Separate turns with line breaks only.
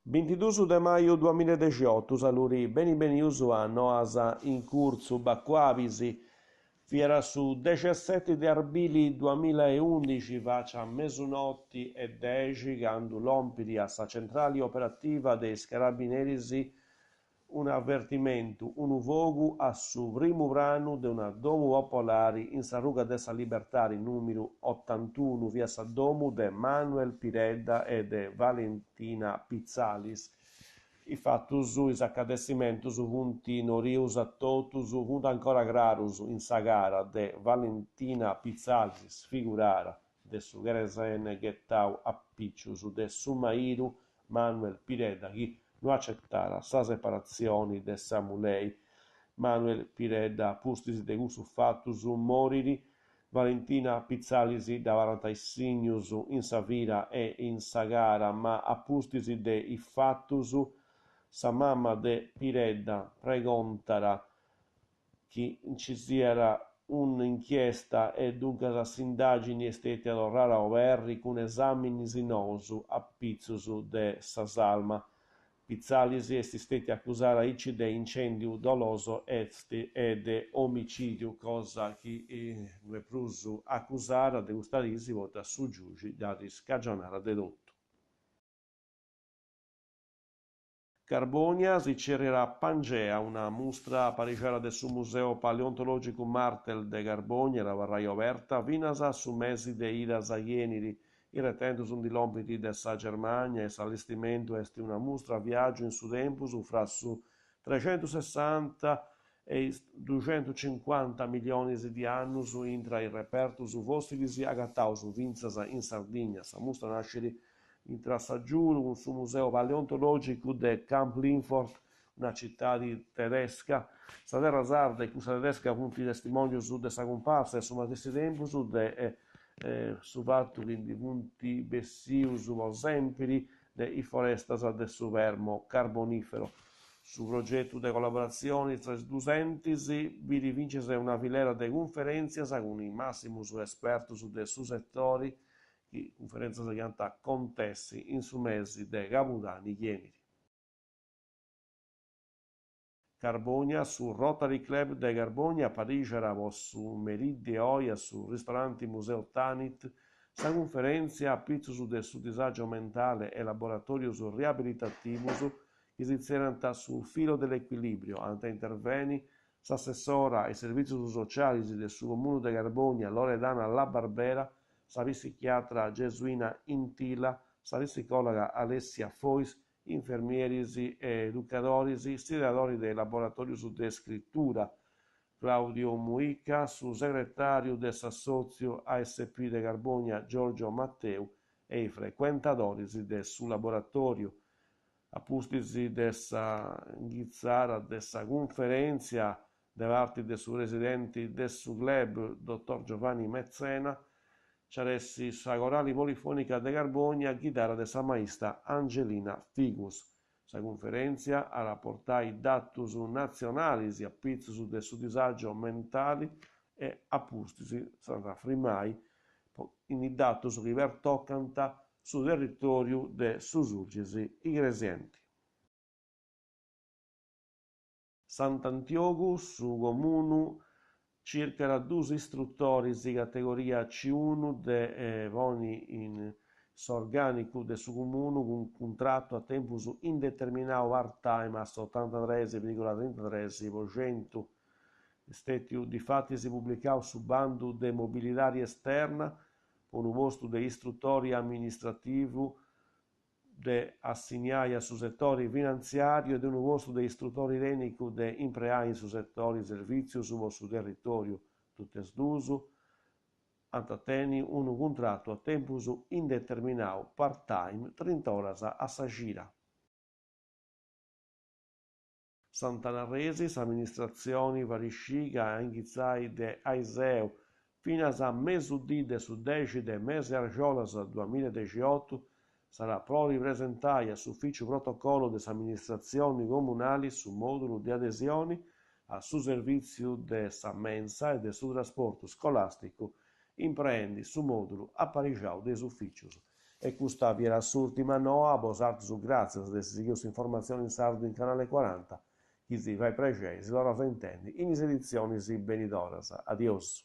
Bintidus de maju duamillaedexiotu, saludi, beni benius a Noas in Curtzu, Bacuabis. Fiat su dexesseti de arbili duamillaeundixi, faci a mesunoti e dexi, candu lompit a sa centrali operativa de is carabineris un'avertimentu, unu fogu a su primu pranu de una domu popolari in sa ruga de sa Libertadi nùmeru otantunu, fiat sa domu de Manuel Piredda e de Valentina Pitzalis. Is fatus, is acadessimentus funt nodius a totus, funt ancora crarus in sa cara de Valentina Pitzalis, sfigurada de su cheresene ghetau a picius de su maridu Manuel Piredda chi no acetat sa separatzioni de sa mulleri. Manuel Piredda a pustis de cussus fatus morit, Valentina Pitzalis dd'abarrant is signus in sa vida e in sa cara, ma a pustis de is fatus sa mama de Piredda pregontat chi nci siat un'inchiesta e duncas s'indàgini est stètia torrada a oberri cun esàminis nous a pitzus de sa salma. Pitzalis est stètia acusada aici de incèndiu doloso e de omicìdiu, cosa chi no est prus acusada de custa diis poita su giugi dd'at scagionada de totu. Carbònia, si tzèrriat Pangea, una mustra aparixada de su Museu Paleontològicu Martel de Carbònia at a abarrai oberta finas a su mesi de idas chi 'enit. Is retentus ndi lompint de sa Germània e s'allestimentu est una mustra viàgiu in su tempus fra su trexentusessanta e is duxentucincuanta millionis di annus intra is repertus fòssilis agataus fintzas in Sardigna. Sa mustra nascit intra s'agiudu cun su Museu Paleontològicu de Kamp-Lintfort, una citadi tedesca. Sa terra sarda e cussa tedesca funt testimòngius de sa cumparsa e a su matessi tempus de su fatu chi ndi funt bessius po sèmpiri de is forestas de su Permo-Carbonifero. Su progetu de collaboratzioni tra is duus entis bit fintzas una filera de cunferèntzias cun is màssimus espertus de su setori, chi cunferèntzias chi ant a acontessi in su mesi de cabudanni chi 'enit. Carbònia, Su Rotary Club de Carbònia aparixat po su merì de oi a su ristoranti Museo Tanit sa cunferèntzia a pitzus de su disàgiu mentale e laboratòrios riabilitativos chi si tzerriant Sul filo dell'equilibrio. Ant a interveni s'assessora a is servìtzios sociales de su Comunu de Carbònia Loredana La Barbera, sa psichiatra Gesuina Intilla, sa psicòloga Alessia Fois, infermieris e educadoris, s'ideadori de is laboratòrios de scritura, Claudio Muica, su segretàriu de s'assòtziu ASP de Carbònia Giorgio Matteu e is frecuentadoris de su laboratòriu. A pustis de sa inghitzada de sa cunferèntzia de parti de su presidenti de su club, dotor Giovanni Mezzena, nci at essi sa Corali Polifònica de Carbònia ghidada de sa maista Angelina Figus. Sa cunferèntzia at a portai datus natzionalis a pitzus de su disàgiu mentali e a pustis s'ant a frimai in is datus chi pertocant su territòriu de su Sulcis Igresienti. Sant'Antiogu, su Comunu circat duus istrutoris categoria C unu de ponni in s'orgànicu de su Comunu cun cuntratu a tempus indeterminau part-time a s'otantatres vìrgula trintatres po centu. Est stètiu difatis publicau su bandu de mobilidadi esterna po unu postu de istrutori amministrativu de assignai a su setori finantziàriu e de unu postu de istrutori tènnicu de impreai in su setori servìtzius po su territòriu, totus duus ant a tenni unu cuntratu a tempus indeterminau part-time trinta oras a sa cida. Sant'Anna Arresi, s'amministratzioni fait sciri ca a inghitzai de aiseu finas a mesudì de su dexi de mesi argiolas duamillaedexiotu s'at a podi presentai a s'Ufìtziu Protocollo de s'amministratzioni comunali su mòdulu de adesioni a su servìtziu de sa mensa e de su trasportu scolàsticu. impreendi su mòdulu aparixau de is ufìcius. E custa fiat s'ùrtima noa, a bosatrus gràtzias de essi sighiu s'informatzioni in sardu in Canale Cuaranta, chi si fait prexei si torraus a intendi in is editzionis benidoras. Adiosu.